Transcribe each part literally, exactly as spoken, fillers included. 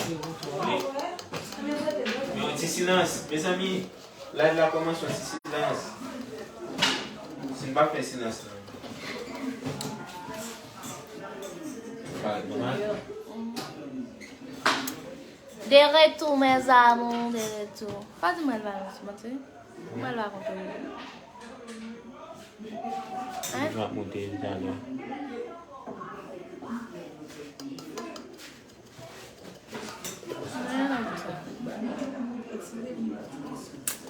Men yon ti silans, mezanmi. Live la kòmanse, yon ti silans. Si n pa fè silans la. Parèt nòmal. De retour, mes amours, de retour. Pa di mwen l pa nan sou mwen, mwen l pa konprann. Hein? M ap monte talè.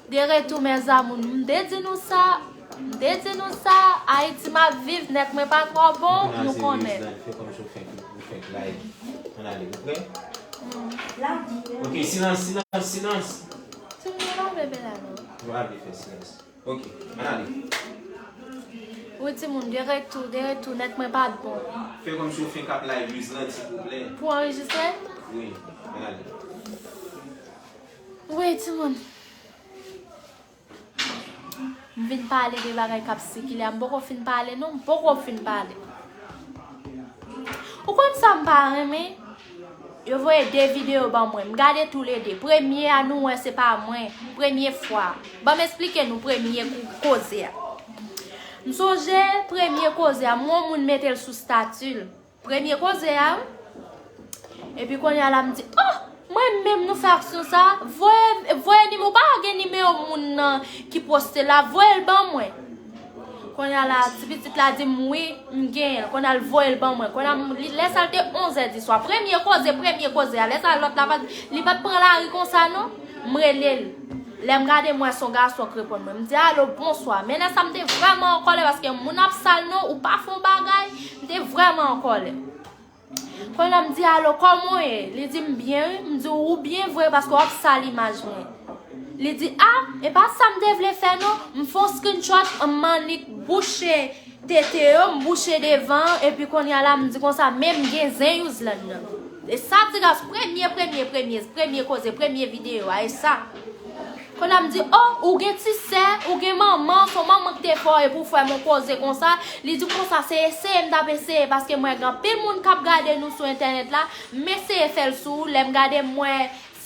De retour, mes amours. M te di nou sa, m te di nou sa, Ayiti m ap viv, nèt mwen pa twò bon, nou konnen. Fè kòmsi w fèk, ou fèk live. Ann ale, ou prè? Ok, silans, silans, silans. Timoun yo pa vle bela non. Nou pa vle fè silans. Ok, ann ale. Wi, timoun, de retour, de retour, nèt mwen pa t bon. Fè kòmsi w fenk ap live, Lizland, silvouplè. Pou anrejistre? Wi, ann ale. Wi, timoun. M vin pale de bagay k ap sikile a. M poko fin pale, non. M poko fin pale. Ou konn sa m pa renmen? Yo voye de videyo ban mwen. M gade toulede. Premye a, nou wè se pa mwen. Premye fwa. Ban m esplike nou premye kou-, koze a. M sonje premye koze a, m wè yon moun mete l sou stati l. Premye koze a, wi. Epi kounye a la, m di, oh, mwen menm nou fè aksyon sa, voye, voye nimewo, ou pa gen nimewo moun nan ki poste la, voye l ban mwen. Kounye a la, ti pitit la di m, wi, m genyen l. Kounye a l voye l ban mwen. Kounye a, m, li, lè sa l te onz è di swa. Premye koze, premye koze a. Lè sa lòt la pa t, li pa t pran lari konsa, non. M rele l. Lè m gade, m wè se yon gason k reponn mwen. M di, alo, bonswa. Men lè sa, m te vrèman an kòlè paske moun ap sal non, ou pa fè yon bagay. M te vrèman an kòlè. Kounye a m di, alo, kòman w ye? Li di m byen, wi. M di, ou byen vre paske w ap sal imaj mwen. Li di, a, e pa sa m te vle fè, non. M fè yon screenshot, m annik bouche tete yo, m bouche devan, epi kounye a la, m di konsa, men m gen zen Yuzland nan. E sa ti ras, premye, premye, premye, premye koze, premye videyo a, e sa. Kounye a m di, oh, ou gen ti sè, ou gen manman, se yon manman ki te fè w, epi w fè m yon koze konsa. Li di konsa, se eseye m t ap eseye, paske m wè gen anpil moun k ap gade nou sou entènèt la, m eseye fè l sou ou, lè m gade, m wè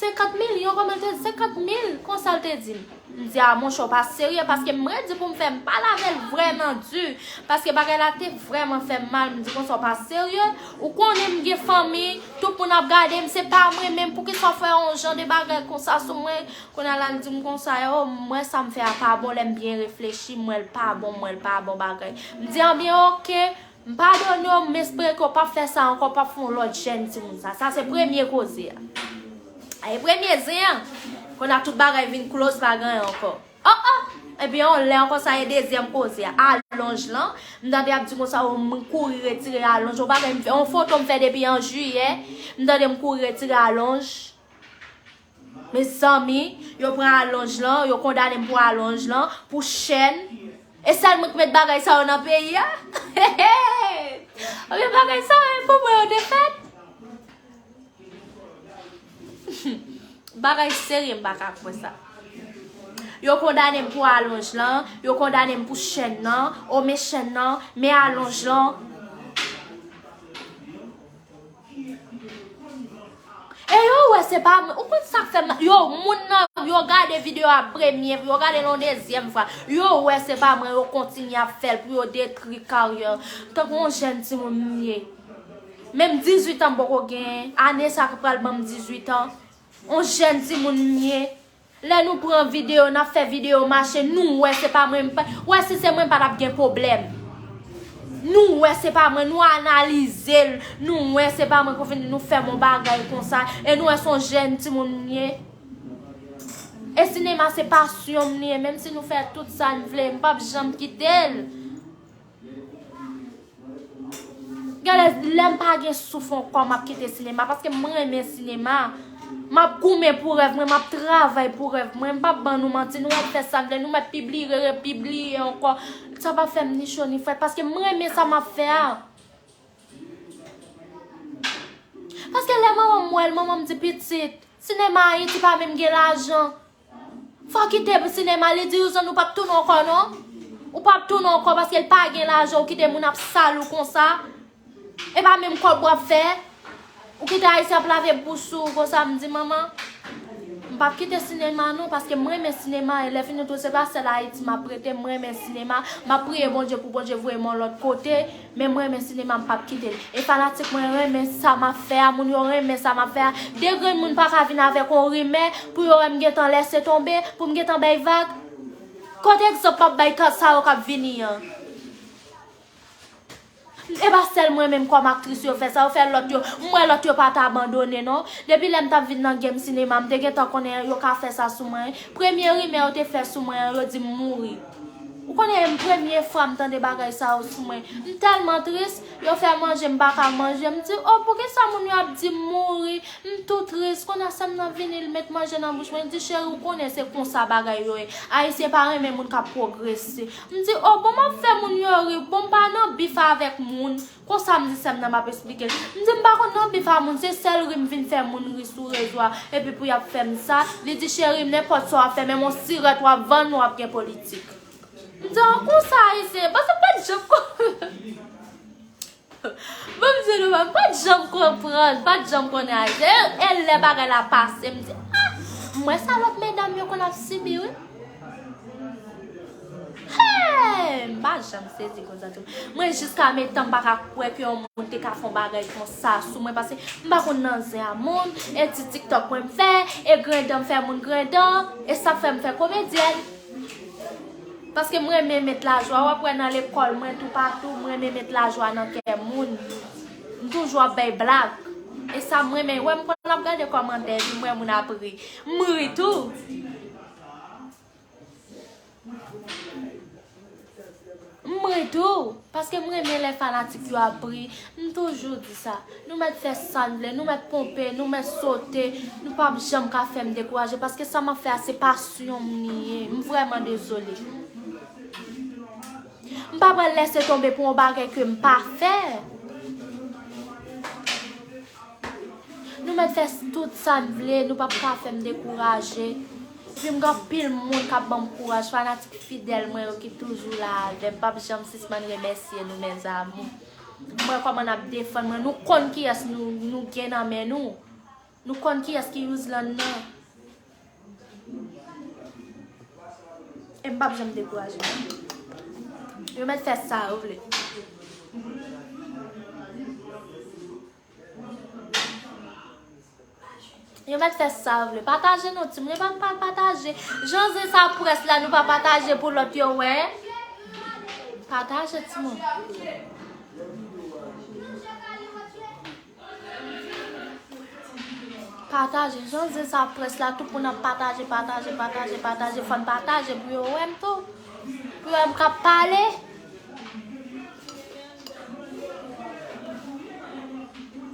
senkant milyon, kòman l te di? Senkant mil, konsa l te di m. M di, a, monchè, w pa serye, paske m redi pou m fè, m pale avè l vrèman di, paske bagay la te vrèman fè m mal. M di konsa, w pa serye, ou konnen m gen fanmi, tout moun ap gade m, se pa mwen menm, poukisa w fè yon jan de bagay konsa sou mwen? Kounye a la, l di m konsa, o, m wè sa m fè a pa bon, lè m byen reflechi, m wè l pa bon, m wè l pa bon bagay. M di, anbyen, oke, m padone w, m espere ke w p ap fè sa ankò, w p ap fè yon lòt jèn timoun sa. Sa se premye koze a. E premye zen an, kounye a tout bagay vin close, pa gen anyen ankò. Oh, oh! Epi yon lè ankò, sa e dezyèm koze a. Alonj lan, m tande y ap di konsa, o, m kouri retire alonj. Yon bagay m fè, yon foto m fè depi an jiyè, m tande m kouri retire alonj. Mezanmi, yo pran alonj lan, yo kondane m pou alonj lan, pou chèn. E sèl mwen ki met bagay sa yo nan peyi a? Ebyen bagay sa yo, e pou mwen yo te fèt? Bagay serye, m pa ka kwè sa. Yo kondane m pou alonj lan, yo kondane m pou chèn nan, o men chèn nan, men alonj lan. E yo wè se pa mwen. Ou konn sa k fè m? Yo, moun nan, yo gade videyo a premye, yo gade l yon dezyèm fwa. Yo wè se pa mwen, yo kontinye ap fè l pou yo detwi karyè. Tankou yon jèn timoun m ye. Menm dizuit an m poko genyen. Ane sa k pral ban m dizuit an. Yon jèn timoun m ye. Lè nou pran videyo, n ap fè videyo mache, nou wè se pa mwen, m pa, wè si se mwen, m pa t ap gen pwoblèm. Nou wè se pa mwen, nou analize l, nou wè se pa mwen pou vin di nou fè m yon bagay konsa, e nou wè se yon jèn timoun m ye. E sinema se pasyon m li ye, menm si nou fè tout sa n vle, m p ap janm kite l. Gen lè, lè m pa gen souf ankò, m ap kite sinema, paske m renmen sinema. M ap goumen pou rèv mwen, m ap travay pou rèv mwen. M p ap ban nou manti, nou ap fè sa n vle, nou mèt pibliye, repibliye ankò. Sa p ap fè m ni cho ni frèt, paske m renmen sa m ap fè a. Paske lè manman m wè l, manman m di, pitit, sinema Ayiti pa menm gen lajan. Fò w kite sinema, li di, Yuzland, ou p ap tounen ankò non. Ou p ap tounen ankò paske l pa gen lajan, ou kite moun ap sal ou konsa. E pa menm kòb w ap fè. Ou kite Ayisyen ap lave bouch sou ou konsa, m di, manman, m p ap kite sinema non, paske m renmen sinema, e lè fini tou, se pa sèl Ayiti m ap rete, m renmen sinema, m ap priye Bondye pou Bondye voye m yon lòt kote, men m renmen sinema, m p ap kite l. E fanatik mwen renmen sa m ap fè a, moun yo renmen sa m ap fè a. De grenn moun pa ka vin avèk yon rimè pou yo wè m gentan lèse tonbe, pou m gentan bay vag. Kote egzanp m ap bay sa yo k ap vini an? E pa sèl mwen menm kòm aktris yo fè sa, yo fè lòt yo. M wè lòt yo pa t abandone non. Depi lè m t ap vin nan game sinema, m te gentan konnen yo ka fè sa sou mwen. Premye rimè yo te fè sou mwen an, yo di m mouri. Ou konnen, m premye fwa m tande bagay sa yo sou mwen. M tèlman tris, yo fè manje, m pa ka manje. M di, "Oh, poukisa moun yo ap di m mouri?" M tou tris, kounye a sè m nan vini, l met manje nan bouch mwen, l di, "Cheri, ou konnen se konsa bagay yo ye. Ayisyen pa renmen moun k ap pwogrese." M di, "Oh, bon, m ap fè moun yo ri, bon, m pa nan bif avèk moun." Konsa m di sè m nan, m ap esplike l. M di, "M pa konn nan bif a moun, se sèl ri m vin fè moun ri sou rezo a, epi pou y ap fè m sa." Li di, "Cheri, nenpòt sa w ap fè, menm yon sirèt w ap vann, w ap gen politik." M di, "Oh, konsa, Ayisyen, paske m pa t janm konn." Bon, m di nou, m pa t janm konprann, pa t janm konnen Ayisyen. E, e lè bagay la pase, m di, "Ah, m wè sa lòt medam yo konn ap sibi, wi." Hey! M pa janm sezi konsa tou. Mwen, jiska mentan, m pa ka kwè ke yon moun te ka fè yon bagay konsa sou mwen, paske m pa konn nan zen a moun, e ti TikTok mwen m fè, e grendan m fè moun grendan, e sa fè m fè komedyèn. Paske m renmen met lajwa. W ap wè nan lekòl mwen, toupatou, m renmen met lajwa nan kè moun. M toujou ap bay blag. E sa m renmen. Wè m konn ap gade kòmantè, epi m wè moun ap ri. M ri tou. M ri tou. Paske m renmen lè fanatik yo ap ri. M toujou di sa. Nou mèt fè sa n vle, nou mèt ponpe, nou mèt sote, nou p ap janm ka fè m dekouraje, paske sa m ap fè a se pasyon m li ye. M vrèman dezole. M p ap pral lèse tonbe pou yon bagay ke m pa fè. Nou mèt fè s-, tout sa n vle, nou p ap ka fè m dekouraje. Epi m gen anpil moun k ap ban m kouraj, fanatik fidèl mwen yo ki toujou la avè m. M p ap janm sispann remèsye nou, mes amours. M wè kòman n ap defann mwen. Nou konn kiyès nou, nou gen nan men nou. Nou konn kiyès ki Youzlan nan. E m p ap janm dekouraje. Yo mèt fè sa yo vle. Yo mèt fè sa yo vle. Pataje non, timoun. E pa, pa pataje. Jan zen sa près la, nou pa pataje pou lòt yo wè. Pataje, timoun. Pataje. Jan zen sa près la, tout moun ap pataje, pataje, pataje, pataje. Fò n pataje pou yo wè m tou. Pou yo wè m k ap pale.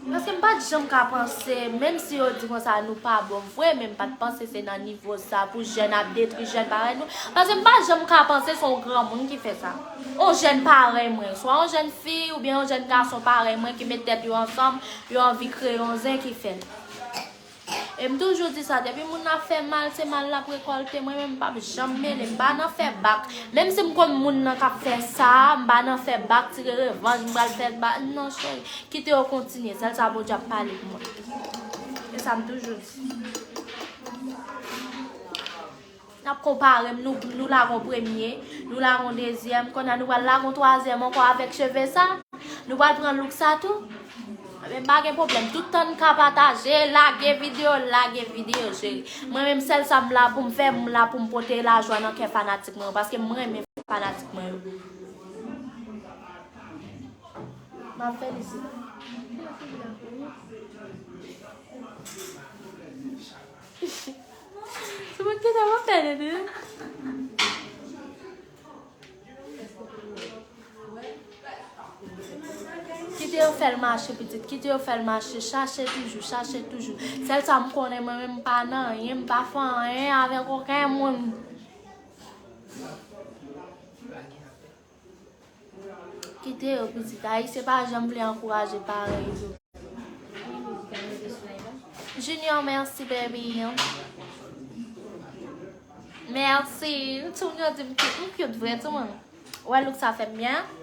Paske m pa t janm ka panse, menm si yo di konsa nou pa bon vre, men m pa t panse se nan nivo sa pou jèn ap detwi jèn parèy nou. Paske m pa janm ka panse se yon granmoun ki fè sa. Yon jèn parèy mwen, swa yon jèn fi oubyen yon jèn gason parèy mwen ki met tèt yo ansanm, yo anvi kreye yon zen ki fè l. E m toujou di sa, depi moun nan ap fè mal, se mal l ap rekòlte. Mwen menm, m p ap janm mele, m pa nan fè bak. Menm si m konn moun nan k ap fè sa, m pa nan fè bak, tire revanj, m pral fè bak. Non, cheri, kite yo kontinye. Sèl sa Bondye ap pale pou mwen. E sa m toujou di. N ap konpare m, nou, nou lage yon premye, nou lage yon dezyèm, kounye a nou pral lage yon twazyèm ankò avèk cheve sa. Nou pral pran look sa tou. Ebyen, pa gen pwoblèm. Tout tan n ka pataje, lage videyo, lage videyo, cheri. Mwen menm, sèl sa m la pou m fè, m la pou m pote lajwa nan kè fanatik mwen yo, paske mwen renmen fanatik mwen yo. M ap fè li si. Sou moun ki sa w ap fè, tande? Kite yo fè l mache, pitit. Kite yo fè l mache. Chache toujou, chache toujou. Sèl sa m konnen, mwen menm, m pa nan anyen, m pa fè anyen avèk okenn moun. Kite yo, pitit. Ayisyen pa janm vle ankouraje parèy yo. Junior, mèsi, baby. Mèsi. Tout moun yo di m cute, m cute vre, tout moun. Wè look sa fè m byen.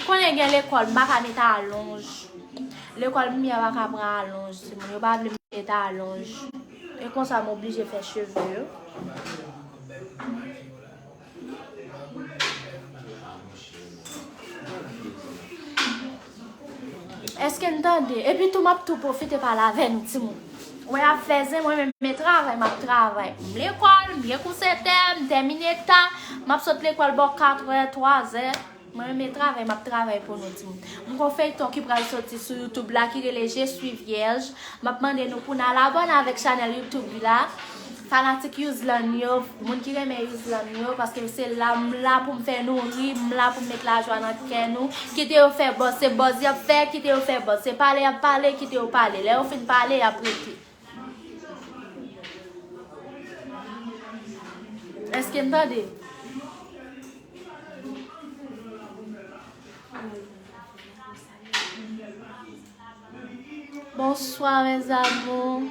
Konnen gen lekòl, m pa ka met alonj. Lekòl m ye a pa ka pran alonj, timoun. Yo pa vle m met alonj. E konsa, m oblije fè cheve yo. Èske n tande? Epi tou, m ap tou pwofite pale avè nou, timoun. Wè, ap fè zen, mwen menm, men travay, m ap travay. M lekòl, m gen kou sèt è, m tèmine ta, m ap sot lekòl bò katrè, twazè. Mwen menm, men travay, m ap travay pou nou, timoun. M gon feyton ki pral soti sou YouTube la, ki rele Je suis vierge. M ap mande nou pou n al abòne avèk chanèl YouTube la. Fanatik Yuzlan yo, moun ki renmen Yuzlan yo, paske se la m la pou m fè nou ri, m la pou m met lajwa nan kè nou. Kite yo fè buzz, se buzz y ap fè, kite yo fè buzz. Se pale y ap pale, kite yo pale. Lè yo fin pale, y ap rete. Èske n tande? Bonsoir, mes amours.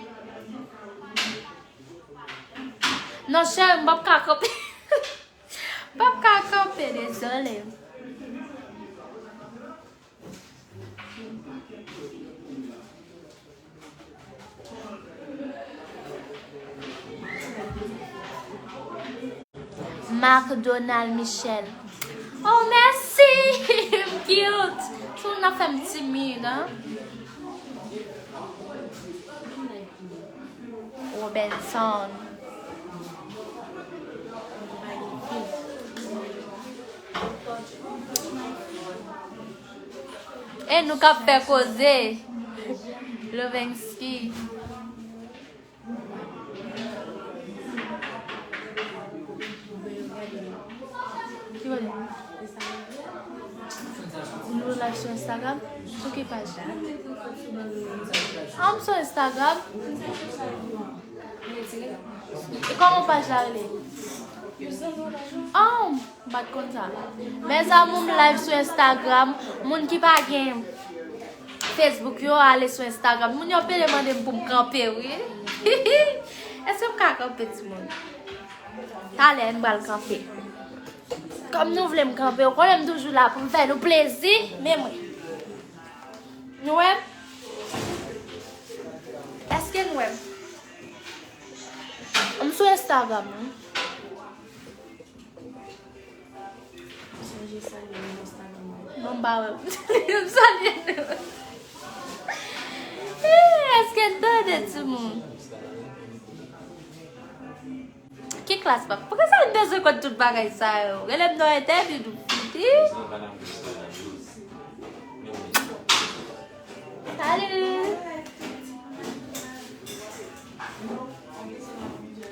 Non, cheri, m p ap ka kanpe. M p ap ka kanpe, dezole. Macdonald Michel. Oh, mèsi! M cute! Timoun nan fè m timid, hein? Robinson. E nou k ap fè koze. Lovensky. Ki kote? Nou live sou Instagram? Sou ki paj? Ah, m sou Instagram. E kòman paj la rele? Ah, m pa t konn sa. Mes amours, m live sou Instagram. Moun ki pa gen Facebook yo, ale sou Instagram. Moun yo pede mande m pou m kanpe, wi. Èske m ka kanpe, timoun? Talè, m pral kanpe. Kòm nou vle m kanpe, ou konnen m toujou la pou m fè nou plezi, men mwen. Nou wè m? Èske nou wè m? M sou Instagram, wi. Sonje salye nou Instagram. Bon, m pa wè. M salye nou. Eh, èske n tande, timoun? Ki klas, pap? Poukisa n bezwen konn tout bagay sa yo? Rele m nan entèvyou nou fouti. Salut!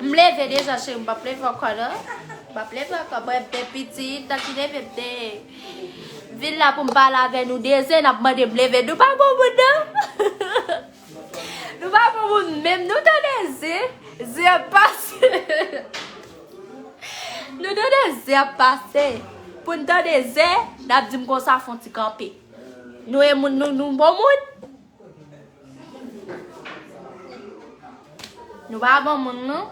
M leve deja, cheri, m p ap leve ankò, non. M p ap leve ankò. Mwen, m te pitit, tan ki leve, m te vin la pou m pale avè nou de zen, n ap mande m leve. Nou pa bon moun, non. Nou pa bon moun, menm nou tande zen. Zen ap pase. Nou tande zen ap pase. Pou n tande zen, n ap di m konsa, fè yon ti kanpe. Nou e moun, nou, nou bon moun? Nou pa bon moun, non?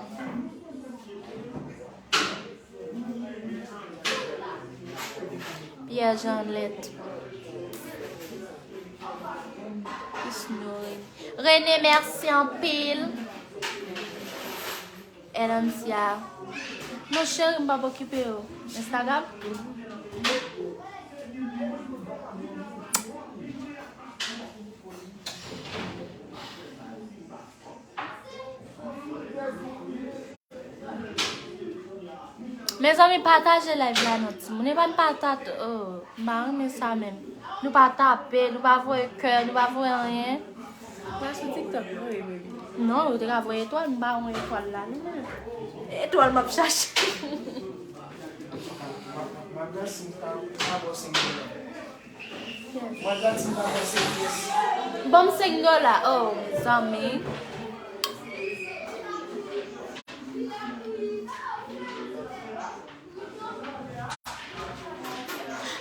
Pierre Jeanlette. Snoring. Rene, mèsi anpil. Elansia. Non, cheri, m p ap okipe yo. Instagram? Mezanmi, pataje live la non, timoun. Epa n pa tat-, oh, m pa renmen sa menm. Nou pa tape, nou pa voye kè, nou pa voye anyen. Mwen sou TikTok, non, wi, baby. Non, ou te ka voye etwal, m pa wè etwal la, non. Etwal m ap chache. Mwen gad si m pa, pa bò senk dola. Mwen gad si m pa bò senk pyès. Ban m senk dola. Oh, mezanmi.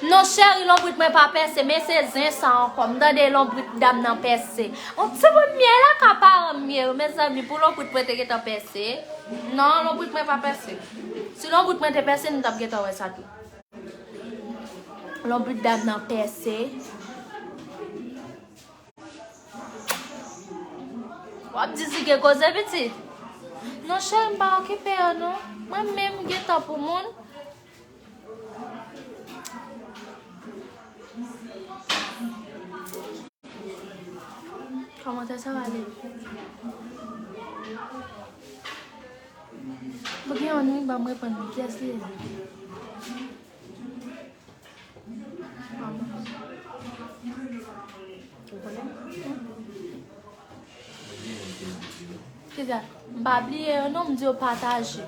Non, cheri, lonbrit mwen pa pèse, men se zen sa ankò. M tande lonbrit dam nan pèse. On timoun m ye la ka paran m ye, mezanmi, pou lonbrit mwen te gentan pèse. Non, lonbrit mwen pa pèse. Si lonbrit mwen te pèse, nou t ap gentan wè sa tou. Lonbrit dam nan pèse. W ap di zige koze pitit. Non, cheri, m pa okipe yo, non. Mwen menm, m gen tan pou moun. Kòmantè sa va ale. Pou gen yon nwi, ban m reponn li. Kiyès li ye? Ou konnen? Kisa? M pa bliye yo non, m di yo pataje.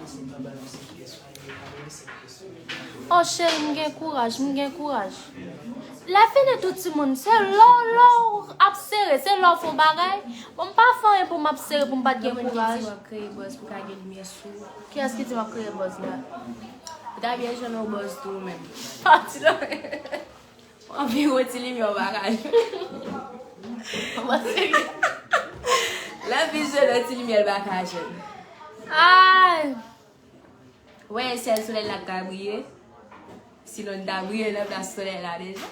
Oh, cheri, m gen kouraj, m gen kouraj. Lè fini tout timoun, se lè w, lè w ap sere, se lè w fè yon bagay. Bon, m pa fè anyen pou m ap sere, pou m pa t gen kouraj. Kiyès ki di w ap kreye buzz la? Ou ta byen jwenn yon buzz tou ou menm. Pati la. Anvi wè ti limyè w pa ka jwenn. Mwen serye. Lè vizyon nan ti limyè l pa ka jwenn. Ay! Wè, syèl solèy la ka briye. Sinon, l ta briye nan plas solèy la deja.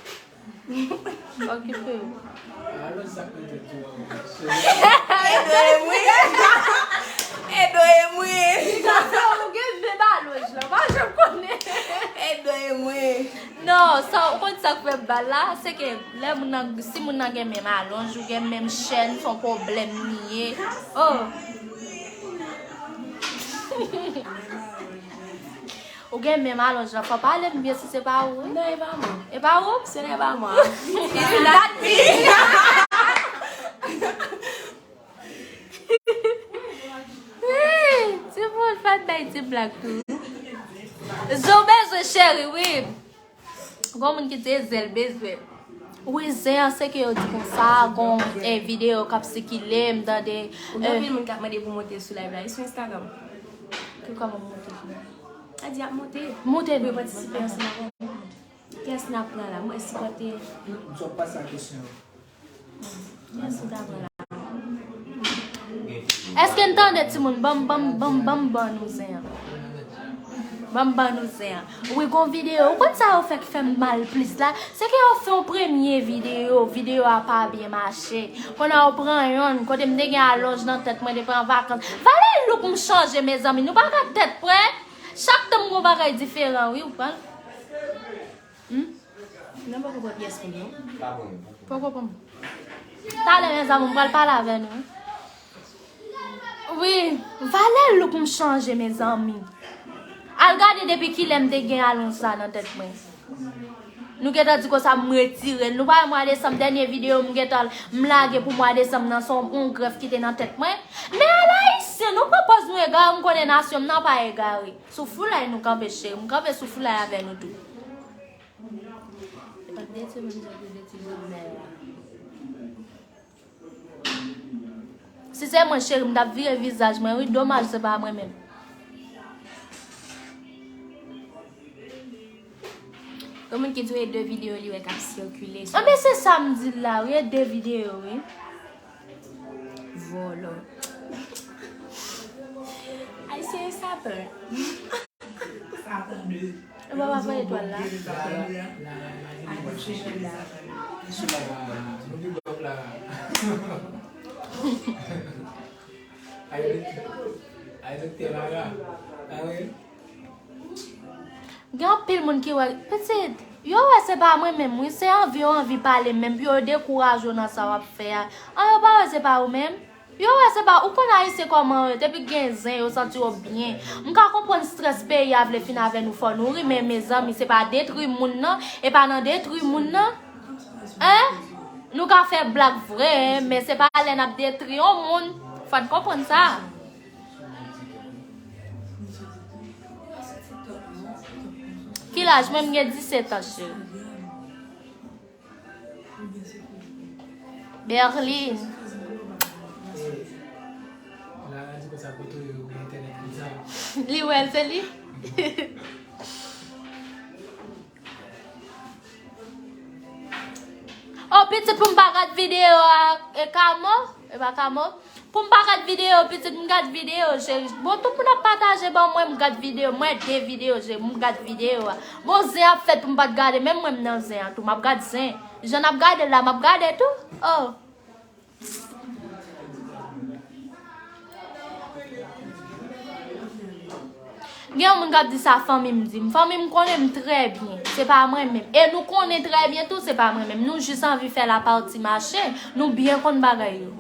Okipe w. Edo e mwen. Edo e mwen. Ou gen menm alonj la. Pa janm konnen. Edo e mwen. Non, sa, ou konn sa k fè m mal la? Se ke lè moun nan, si moun nan gen menm alonj, ou gen menm chèn, se yon pwoblèm li ye. Oh! Ou gen menm alonj la, fò pale m byen si se pa ou, wi. Non, e pa mwen. E pa ou? Se pa mwen. It's not me. Hey, ti moun fè bay ti blag tou. Zo bezwen cheri, wi. Gon moun ki di Ezel bezwen. Wi, zen an se ke yo di konsa, gon, eh, videyo k ap sikile, m tande. Ou gen eh, anpil moun k ap mande pou monte sou live la, e sou Instagram. Ki kòman monte? A di ap monte. Monte pou yo patisipe ansanm avè m. Kiyès n ap pran la? Mwen sipòte. M sot pase a kesyon yo. Èske n tande timoun? Ban m, ban m, ban m, ban m ban nou zen an. Ban m ban nou zen an. Wi, gon videyo. Ou konn sa yo fè k fè m mal plis la? Se ke yo fè yon premye videyo. Videyo a pa byen mache. Kounye a yo pran yonn. Kote m te gen alonj nan tèt mwen depi an vakans. Vale look m chanje, mezanmi. Nou pa gad tèt mwen. Chak tan m gon bagay diferan, wi, ou pran. Hmm? Non, poko pran pyès moun, non. Poko pran. Talè, mezanmi, m pral pale avè nou. Wi, valè look m chanje, mezanmi. Al gade depi kilè m te gen alonj sa nan tèt mwen. Nou gentan di konsa m retire l. Nou pa wè mwa desanm, dènye videyo m gentan m lage pou mwa desanm nan, se yon grèf ki te nan tèt mwen. Men al ayisyen, nou pran pòz nou egare, m konnen nasyon m nan pa egare. Sou foulay nou kanpe, cheri. M kanpe sou foulay avè nou tou. Se pa detwi moun jan pou detwi moun mè a. Si se mwen, cheri, m t ap vire vizaj mwen, wi. Domaj, se pa mwen menm. Gen moun ki di w e de videyo li wè k ap sikile sou... Anben, se sa m di l la, wi, e de videyo, wi. Vòlò. Ayisyen e sapè. E pa pa fè etwal la. Gen anpil moun ki wè, pitit, yo wè se pa mwen menm, wi, se anvi yo anvi pale menm, pou yo dekouraje w nan sa w ap fè a. An, yo pa wè se pa ou menm. Yo wè se pa, ou konn ayisyen kòman yo, depi gen zen, yo santi yo byen. M ka konprann strès peyi a vle fin avè nou, fò nou ri, men mezanmi, se pa detwi moun nan, e pa nan detwi moun nan. Hein? Nou ka fè blag vre, men se pa lè n ap detwi yon moun. Fò n konprann sa. Ki laj? Mwen, m gen disèt an, cheri. Berline. Li wè l, se li. Oh, pitit, pou m pa gad videyo a, e Kamo? E pa Kamo? Pou m pa gad videyo, pitit, m gad videyo, cheri. Bon, tout moun ap pataje ban mwen, m gad videyo, m wè de videyo, cheri, m gad videyo a. Bon, zen ap fèt pou m pa t gade, menm mwen m nan zen an tou, m ap gad zen. Jan n ap gade l la, m ap gade tou. Oh. Gen yon moun k ap di sa fanmi m di m. Fanmi m konnen m trè byen. Se pa mwen menm. E nou konnen trè byen tou, se pa mwen menm. Nou jis anvi fè lapati mache. Nou byen konn bagay yo.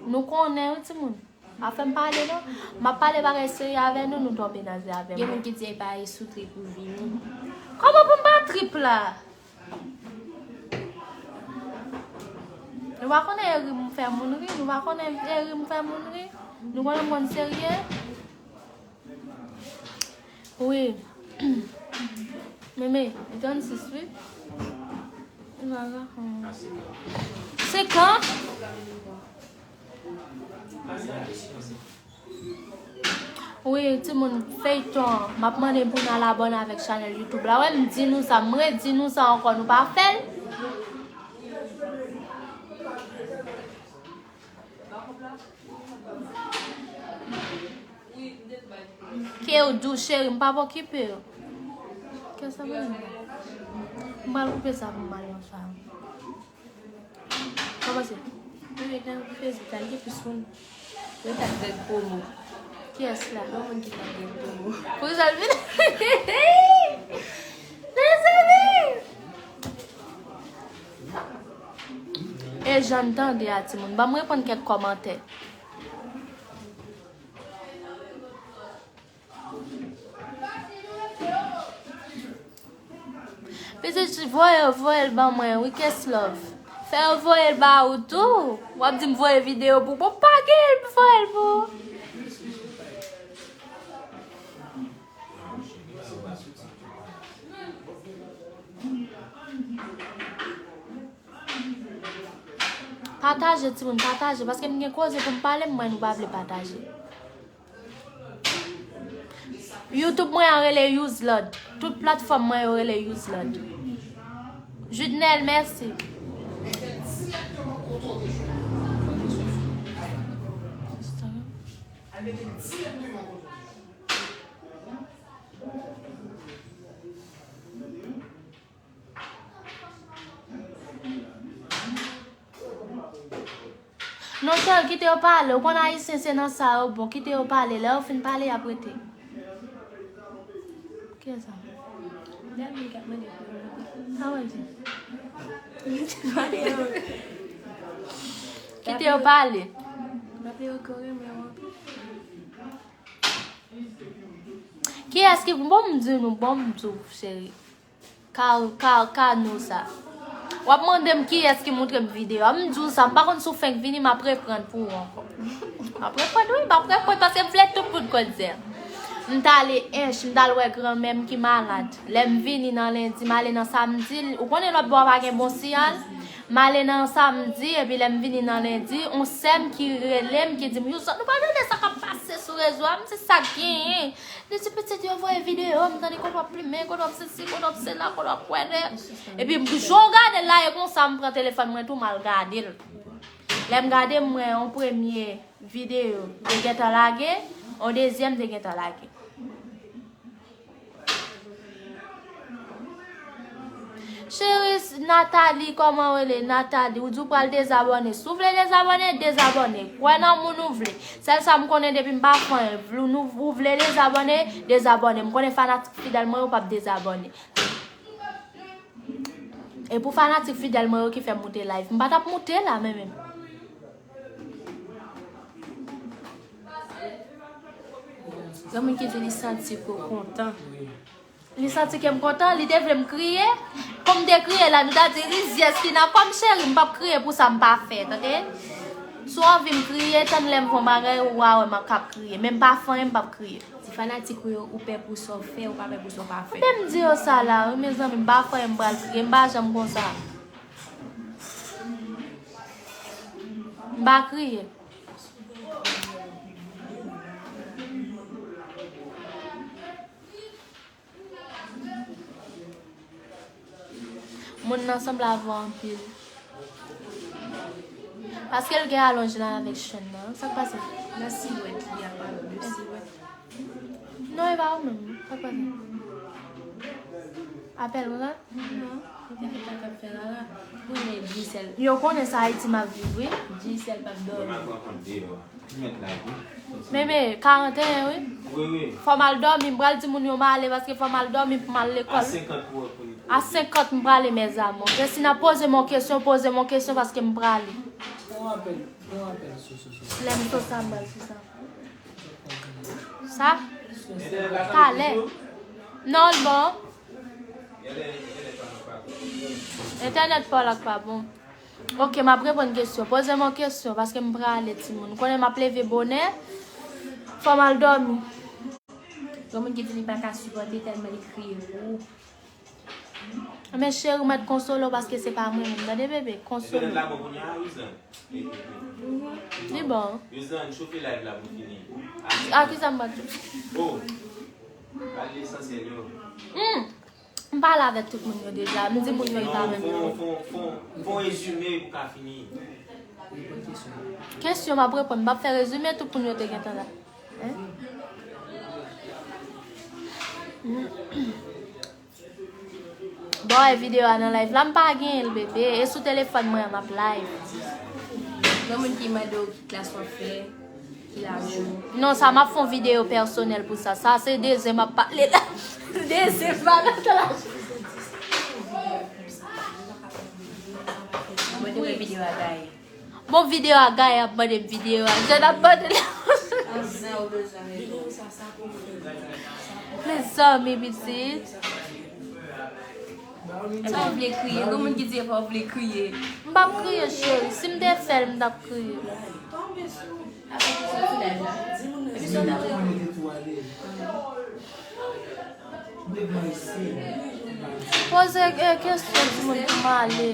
Nou konnen wi timoun. Pa fè m pale non. M ap pale bagay serye avè nou, nou tonbe nan zye avè m. Gen moun ki di e pa e sou trip ou vini. Kòman pou m pa trip la? Nou pa konnen e ri m fè moun ri, nou pa konnen e ri m fè moun ri. Nou konnen m konn serye. Wi. Meme, li trannsis wi. Li pa ka. Senkant? Wi, timoun, feyton an, m ap mande pou n al abòne avèk chanèl YouTube la. Wè, m di nou sa, m redi nou sa ankò, nou pa fè l. Ke w dou, cheri, m p ap okipe yo. Kè sa mwen. M pral koupe sa pou m al nan sa. Kòman se? Mwen ret nan Facebook la, li gen plis moun. Mwen t ap Greg Pomo. Kiyès la? Yon moun ki t ap Greg Pomo. Pou sa l vin. Mezanmi! E jan n tande a, timoun. Ban m reponn kèk kòmantè. Pitit, voye, voye l ban mwen, wi, Kes Love. Fè yo voye l ba ou tou. W ap di m voye videyo pou, pou pa gen l pou voye l pou ou. Pataje, timoun, pataje. Paske m gen koze pou m pale, m wè nou pa vle pataje. YouTube mwen an rele Use Lord. Tout platfòm mwen yo rele Use Lord. Judnel, mèsi. Non, Chèl, kite yo pale. Ou konn Ayisyen se nan sa yo bon. Kite yo pale. Lè yo fin pale, y ap rete. Kiyès sa? Dèl moun k ap mande pou yo monte. Sa w di? Kite yo pale. M ap yo kore, men w anpil. Kiyès ki, bon, m di nou, bon, m di w, cheri. Ka, ka, ka nou sa. W ap mande m kiyès ki montre m videyo a. M di w sa, m pa konn si w fenk vini, m ap reprann pou ou ankò. M ap reprann, wi, m ap reprann paske m vle tout bout kòdze a. M t ale Ench, m t al wè granmè m ki malad. Lè m vini nan lendi, m ale nan samdi, ou konnen lòt bò a pa gen bon siyal. M ale nan samdi, epi lè m vini nan lendi, on sè m ki rele m, ki di m, "Youson, nou pa tande sa k ap pase sou rezo a?" M di, "Sa k genyen?" Li di, "Pitit, yo voye videyo, m tande kote w ap plimen, kote w ap sesi, kote w ap sela, kote w ap wè lè." Epi, jan w gade l la, e konsa m pran telefòn mwen tou, m al gade l. Lè m gade, m wè yon premye videyo te gentan lage, yon dezyèm te gentan lage. Cheri Nathalie, kòman w rele? Nathalie, ou di w pral dezabòne. Si w vle dezabòne, dezabòne. Kwè nan moun ou vle. Sèl sa m konnen depi m pa fè anyen. Vle, nou, ou vle dezabòne, dezabòne. M konnen fanatik fidèl mwen yo p ap dezabòne. E pou fanatik fidèl mwen yo ki fè m moute live. M pa t ap moute la, men menm. Gen moun ki di li santi ke w kontan. Li santi ke m kontan, li te vle m kriye. Kòm m te kriye la, nou ta di rizyèz Kina, kòm cheri, m p ap kriye pou sa m pa fè, tande? Si w anvi m kriye, tann lè m fè yon bagay, ou a wè m ap, k ap kriye. Men m pa fè anyen, m p ap kriye. Ti fanatik ou yo, ou pè pou sa w fè, ou pa pè pou sa w pa fè. Kote m di yo sa la, wi, mezanmi, m pa fè anyen, m pral kriye, m pa janm konsa. M pa kriye. Moun nan sanble avè w anpil. Paske l gen alonj la avèk chenn nan. Sa k pase? Nan silwèt li ap pale de silwèt. Non, e pa ou menm. Sa k pase? Apèl konsa? Non, ou te fè sa k ap fè la la. Ou konnen Gisèle. Yo konnen sa Ayiti m ap viv, wi. Gisèle p ap dòmi. Bebe, karant e en, wi. Wi, wi. Fò m al dòmi, m pral di moun yo m ale paske fò m al dòmi pou m al lekòl. A senkant pou, pou, pou. A senkant m prale, mes amours. Christina, poze m yon kesyon, poze m yon kesyon paske m prale. Fè yon apèl, fè yon apèl sou, sou, sou. Lè m sou sa, m pral sou sa. Sa? Talè. Non, l bon. Entènèt pa w la k pa bon. Ok, m ap reponn kesyon. Poze m yon kesyon, paske m prale, timoun. Ou konnen m ap leve bonè, fò m al dòmi. Gen moun ki di li pa ka sipòte tèlman li kriye. Ou. Men cheri, ou mèt konsole w paske se pa mwen menm. Tande, bebe, konsole w. Entènèt la bon kounye a, Rizan? Li bon. Rizan, chofe live la pou fini. A ki sa m pral chofe? Oh. Pale lesansyèl yo. Hmm. M pale avèk tout moun yo deja. M di moun yo e pa menm. Fon, fon, fon, fon rezime pou ka fini. Kesyon m ap reponn. M p ap fè rezime tout moun yo te gentan la. Hein? Bon, e videyo a nan live la, m pa genyen l, bebe. E sou telefòn mwen an m ap live. Gen moun ki mande w ki klas w ap fè, ki laj ou. Non, sa m ap fè yon videyo pèsonèl pou sa. Sa se de zen m ap pale la. De zen pa nan laj. Mwen te wè videyo a gaye. Bon, videyo a gaye ap mande m videyo a. Jèn ap mande l. Mezanmi, pitit. Èske w vle kriye? Gen moun ki di e pa w vle kriye. M p ap kriye, cheri. Si m te fè l, m t ap kriye. Poze, eh, kesyon timoun pou m ale.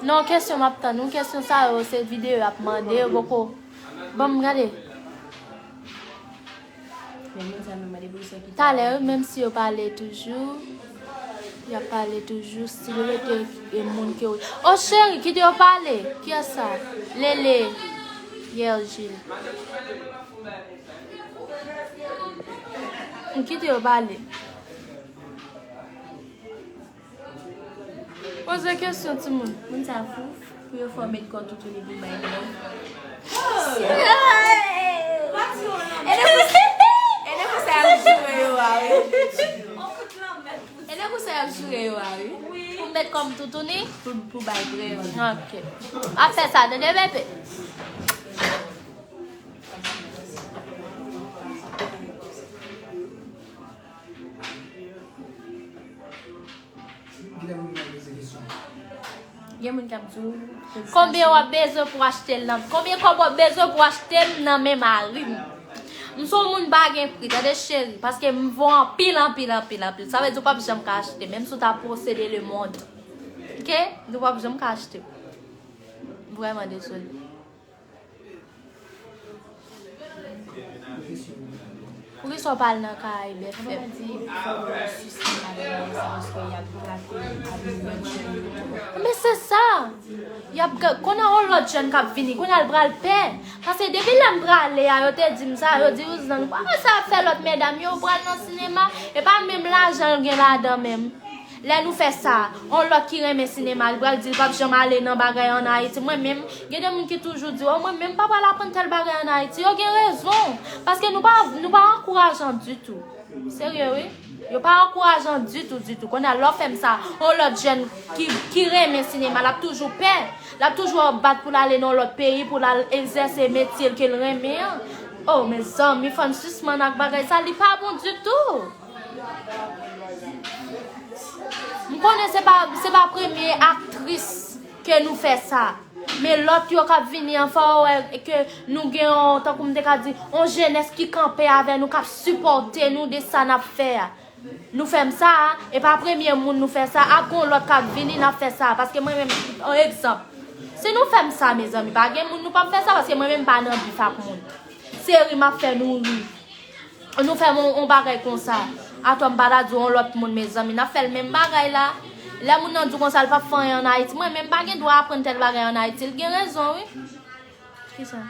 Non, kesyon m ap tann. Yon kesyon sa yo, se videyo y ap mande, yo poko. Ban m gade. Men moun sa menm mande pou sa ki. Talè, wi, menm si yo pale toujou, y ap pale toujou, si yo rete e moun ke w. O cheri, kite yo pale. Kiyès sa? Lele, Yergil. M kite yo pale. Poze kesyon, timoun. Moun sa fou, pou yo fè w met kò toutouni pou bay dlo. E de pou sa, e de pou sa y ap joure yo a, wi. E de pou sa y ap joure yo a, wi. Pou met kò m toutouni, pou, pou bay prèv. Ok. Ap fè sa, tande, bebe. Gen moun k ap di w, konbyen w ap bezwen pou achte l nan? Konbyen kòb w ap bezwen pou achte m nan men mari m? M se yon moun pa gen pri, tande cheri, paske m vo anpil, anpil, anpil, anpil. Sa vle di w p ap janm ka achte, menm si w ta posede lemond. Ok? Di w p ap janm ka achte. Vrèman dezole. Poukisa w pa al nan Karayib F M? Men se sa! Y ap ga-, konnen yon lòt jèn k ap vini, konnen l pral pè. Paske depi lè m prale a, yo te di m sa, yo di, Rouzan, ou pa wè sa y ap fè lòt medam yo, ou pral nan sinema, e pa menm lajan l gen ladan menm. Lè nou fè sa, yon lòt ki renmen sinema, li pral di l p ap janm ale nan bagay ann Ayiti. Mwen menm, gen de moun ki toujou di, o, mwen menm m pa pral aprann tèl bagay ann Ayiti. Yo gen rezon, paske nou pa, nou pa ankourajan ditou. Serye, wi. Yo pa ankourajan ditou, ditou. Kounye a, lè w fè m sa, yon lòt jèn ki, ki renmen sinema, l ap toujou pè. L ap toujou ap bat pou l ale nan yon lòt peyi, pou l al egzèse metye l ke l renmen an. O, mezanmi, fò n sispann ak bagay sa, li pa bon ditou. M konnen se pa, se pa premye aktris ke nou fè sa. Men lòt yo k ap vini an, fò w wè ke nou gen yon, tankou m te ka di, yon jenès ki kanpe avè nou, k ap sipòte nou de sa n ap fè a. Nou fè m sa a, e pa premye moun nou fè sa, ap gon lòt k ap vini, n ap fè sa a. Paske mwen menm, yon egzanp, si nou fè m sa, mezanmi, pa gen moun nou p ap fè sa, paske mwen menm m pa nan bif ak moun. Se ri m ap fè nou ri. Nou fè m yon, yon bagay konsa. Atò m pa ta di yon lòt moun, mezanmi, n ap fè l menm bagay la. Lè moun nan di w konsa, l p ap fè anyen ann Ayiti. Mwen menm, m pa gen dwa aprann tèl bagay ann Ayiti. L gen rezon, wi. Kisa?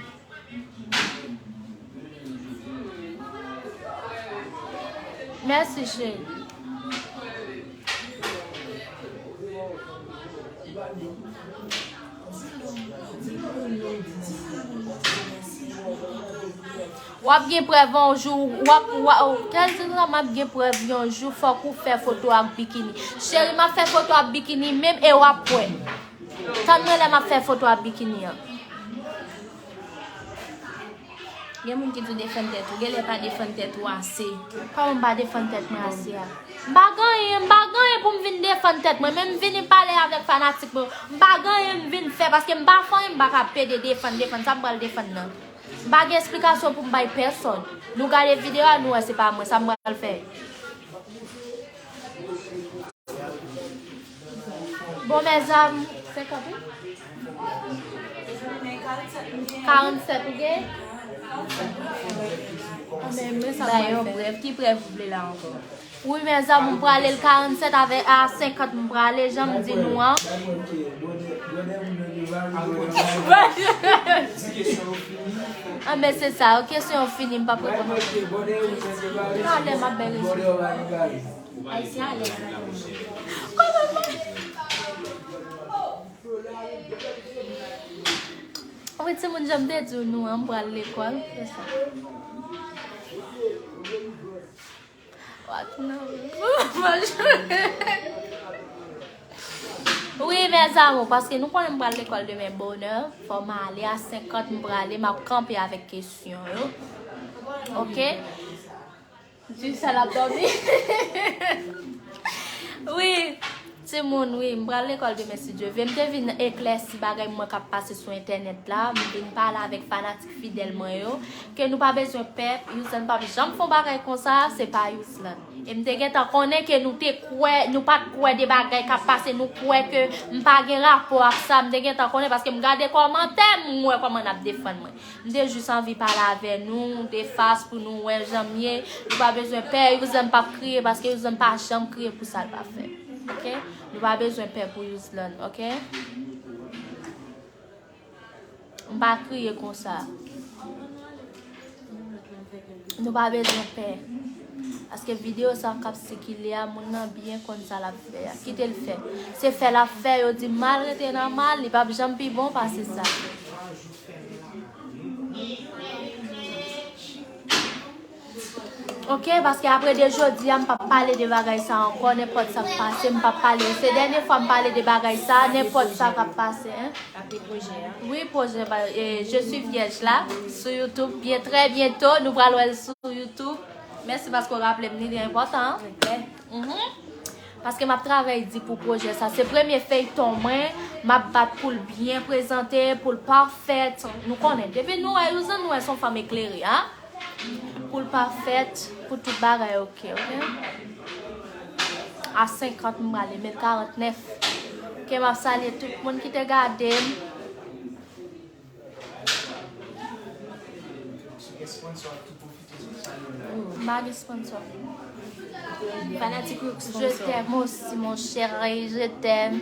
Mèsi, cheri. W ap gen prèv yon jou, w ap, w ap, kèl ti sa, m ap gen prèv yon jou, fòk ou fè foto ak bikini. Cheri, m ap fè foto ak bikini menm e w ap wè. Tann mwen lè m ap fè foto ak bikini an. Gen moun ki di w defann tèt ou, genlè pa defann tèt ou ase. Kòman m pa defann tèt mwen ase a? M pa gen anyen, m pa gen anyen pou m vin defann tèt mwen, men m vini pale avèk fanatik mwen yo. M pa gen anyen m vin fè, paske m pa fè anyen, m pa ka pede defann, defann. Sa m pral defann nan? M pa gen esplikasyon pou m bay pèsonn. Nou gade videyo a, nou wè se pa mwen, sa m pral fè? Bon, mezanmi, senkant, wi? Karannsèt ou gen? Anben, men sa m pral fè. Brèf, ki prèv ou vle la ankò? Wi, mezanmi, m prale l karannsèt avè, a senkant m prale, jan m di nou an. Anben, se sa, kesyon yo fini, m p ap reponn. Talè, m ap bay rezon. Ayisyen alèz la. Kòman pa? Wi, timoun, jan m te di w nou an, m pral lekòl. Se sa. Wi, mes amours, paske nou konnen m pral lekòl demen bonè. Fò m ale a senkant, m prale, m ap kanpe avèk kesyon yo. Oke? Di sa l ap dòmi. Wi, timoun, wi, m pral lekòl demen si Dye vle. M te vin eklèsi bagay mwen k ap pase sou entènèt la. M vin pale avèk fanatik fidèl mwen yo. Ke nou pa bezwen pè, Yuzlan p ap janm fè yon bagay konsa, se pa Yuzlan. E m te gentan konnen ke nou te kwè, nou pa t kwè de bagay k ap pase, nou kwè ke m pa gen rapò ak sa. M te gentan konnen paske m gade kòmantè, m wè kòman n ap defann mwen. M te jis anvi pale avè nou, de fas pou nou wè jan m ye. Nou pa bezwen pè, Yuzlan p ap kriye, paske Yuzlan pa janm kriye pou sa l pa fè. Oke? Nou pa bezwen pè pou Yuzlan, oke? M pa kriye konsa. Nou pa bezwen pè. Paske videyo sa k ap sikile a, moun nan byen konn sa l ap fè a. Kite l fè. Se fè l ap fè, yo di mal rete nan mal, li p ap janm pi bon pase sa. Oke, paske apre de jodi a, m p ap pale de bagay sa ankò, nenpòt sa k pase, m p ap pale. Se dènye fwa m pale de bagay sa, nenpòt sa k ap pase, en. Apre pwojè a. Wi, pwojè, ba, e, Je suis vierge la, sou YouTube, byen, trè byento, nou pral wè l sou YouTube. Mèsi paske w raple m, li te enpòtan, an. Mhm. Paske m ap travay di pou pwojè sa. Se premye feyton mwen, m ap bat pou l byen prezante, pou l pafèt. Nou konnen, depi nou wè Yuzlan, nou wè se yon fanm eklere, a. Pou l pafèt, pou tout bagay oke, oke? A senkant, m prale met karantnèf. Oke, m ap salye tout moun ki te gade m. M pa gen sponsor. Fanatik ou sponsor. Je t'aime aussi, mon chéri, je t'aime.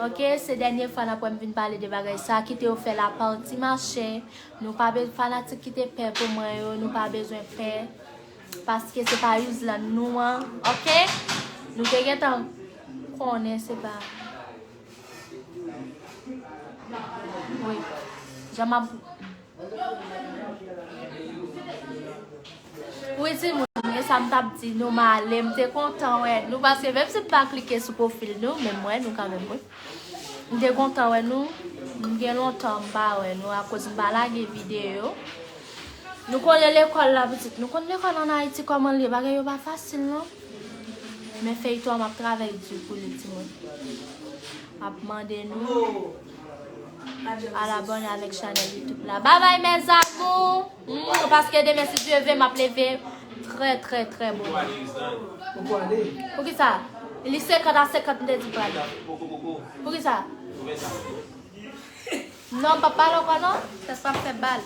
Oke, se dènye fwa n ap wè m vin pale de bagay sa, kite yo fè lapati mache. Nou pa be-, fanatik ki te pè pou mwen yo, nou pa bezwen pè. Paske se pa Yuzlan nou an, oke? Nou te gentan konnen se pa. Wi. Jan m ap Wi, timoun, e sa m t ap di nou, m ale, m te kontan wè nou, paske menm si m pa klike sou pwofil nou, men m wè nou kanmenm, wi. M te kontan wè nou, m gen lontan m pa wè nou, akoz m pa lage videyo. Nou konnen lekòl la, pitit, nou konn lekòl ann Ayiti kòman l ye, bagay yo pa fasil, non. Men feyton an, m ap travay di pou li, timoun. M ap mande nou al abòne avèk chanèl YouTube la. Babay, mes amours! Mm, paske demen, si Dye vle, m ap leve trè, trè, trè bonè. Poukisa? Li senkant a senkant, m te di prale. Poukisa? Non, m p ap pale ankò, non. Tès pa ap fè bal.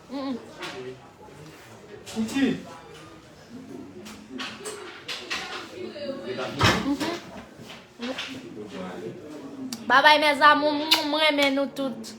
Mm, mm. Titi. Mhm. Babay, mes amours, m renmen nou tout.